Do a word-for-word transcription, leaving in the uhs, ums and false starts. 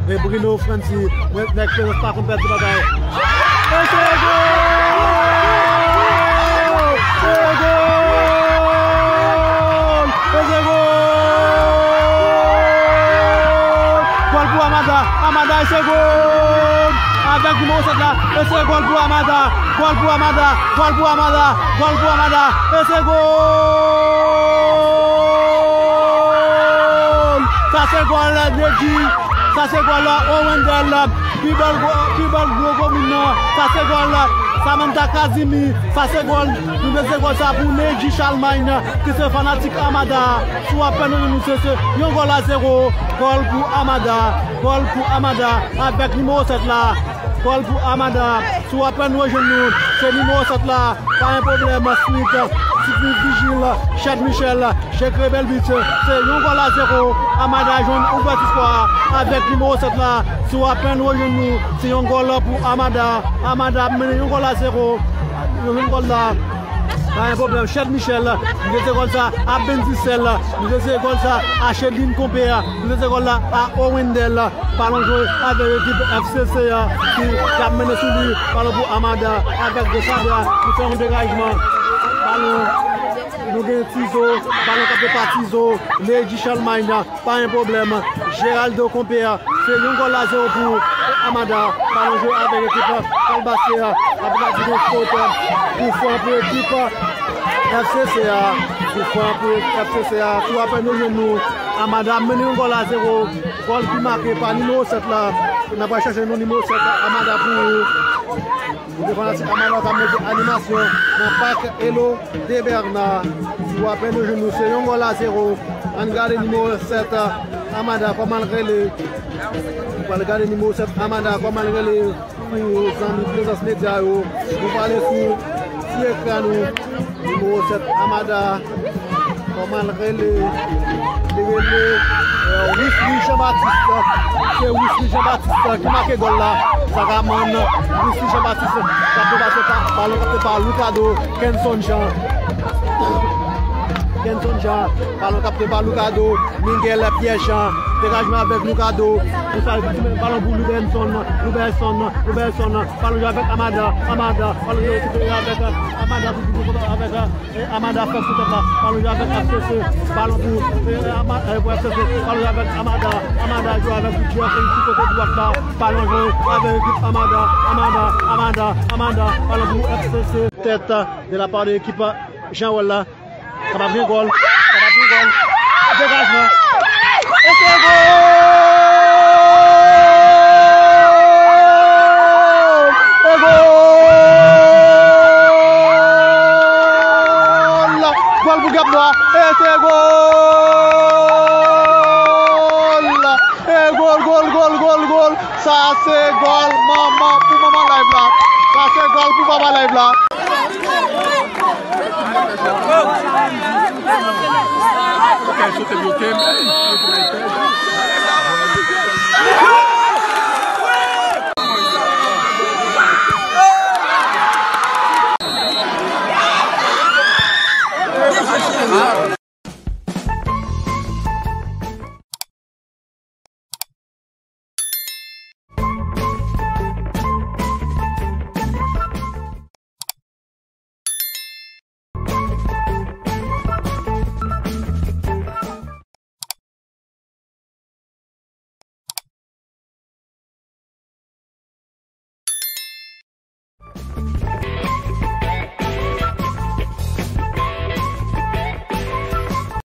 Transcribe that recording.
E Bruno Franzi, mwen nèg Perez pa konn pèdi batay. E se gòl! Se gòl! E se gòl! Gòl pou Amada! Amada, e se gòl! Avèk nimewo sèt la, e se gòl pou Amada! Gòl pou Amada! Gòl pou Amada! Gòl pou Amada! E se gòl! Sa se gòl Negi! Sa se gòl Owendel, pi bèl gwo, pi bèl gwo komin nan. Sa se gòl Samantha Kazimi. Sa se gòl, nou te se gòl sa pou Neji Charlemagne, ki se fanatik Amada. Si w ap fè nou, nou se, se yon gòl a zewo. Gòl pou Amada. Gòl pou Amada. Avèk nimewo sèt la. Gòl pou Amada. Si w ap fè nou rejwenn nou, se nimewo sèt la. Pa gen pwoblèm, Smith, Sidney Vigil, Chad Michel, Chekre Belbit, se yon gòl a zewo. Amada jwenn ouvèti skò a avèk nimewo sèt la. Si w apèn rejwenn nou, se yon gòl pou Amada. Amada ap mennen yon gòl a zewo. Yo jwenn gòl la. Pa gen pwoblèm. Chad Michel, li te gòl sa a Bendicel, li te gòl sa a Chedlin Konpè, li te gòl la a Owendel. Balon jwe avèk ekip F C C a ki, k ap mennen sou li. Balon pou Amada avèk Desabra ki fè yon degajman. Balon, nou gen Tizo. Balon kapte pa Tizo. Lady Charlemagne, pa gen pwoblèm. Geraldo Konpè, se yon gòl a zewo pou Amada. Balon jwe avèk ekip Kalbasye a. Apre la, di gen fot. Koufran pou ekip F C C a. Koufran pou F C C a. Tou apèn nou jwenn nou. Amada mennen yon gòl a zewo. Gòl ki make pa nimewo sèt la. N ap al chèche nou nimewo sèt Amada pou ou. Nou gen fanatik Amada k ap mete animasyon nan pak Elo de Bèna. Tou apèn nou jwenn nou, se yon gòl a zewo. Ann gade nimewo sèt Amada kòman l rele. Nou pral gade nimewo sèt Amada kòman l rele. Pou zanmi Prezans Medya yo, nou pale sou ti ekran nou. Nimewo sèt Amada, kòman l rele? Li rele, euh, Wisly Jean Baptiste. Se Wisly Jean Baptiste ki make gòl la. Sakaman, Wisly Jean Baptiste k ap depase pa, balon kapte pa Lucado, Kenson Jean. Kenson Jean, balon kapte pa Lucado, Miguel Pierre Jean, degajman avèk Lucado. Pou sa, balon pou Louberson, Louberson, Louberson. Balon jwe avèk Amada, Amada, balon jwe avèk Amada, pou, pou, pou, avèk, eh, Amada fè sou tèt la. Balon jwe avèk F C C, balon pou, eh, Ama-, eh, pou F C C. Balon jwe avèk Amada, Amada jwe avèk Gudjè, sou kote dwat la. Balon jwe avèk ekip Amada, Amada, Amada, Amada. Balon pou F C C. Tèt de la part de ekip Jean Wall la. Kapab gen gòl. Kapab gen gòl. Degajman. E se gòl! E gòl! Gòl pou Gèp Nwa. E se gòl! E gòl, gòl, gòl, gòl, gòl! Sa se gòl manman pou manman live la. Sa se gòl pou papa live la. Kay sote bloke m.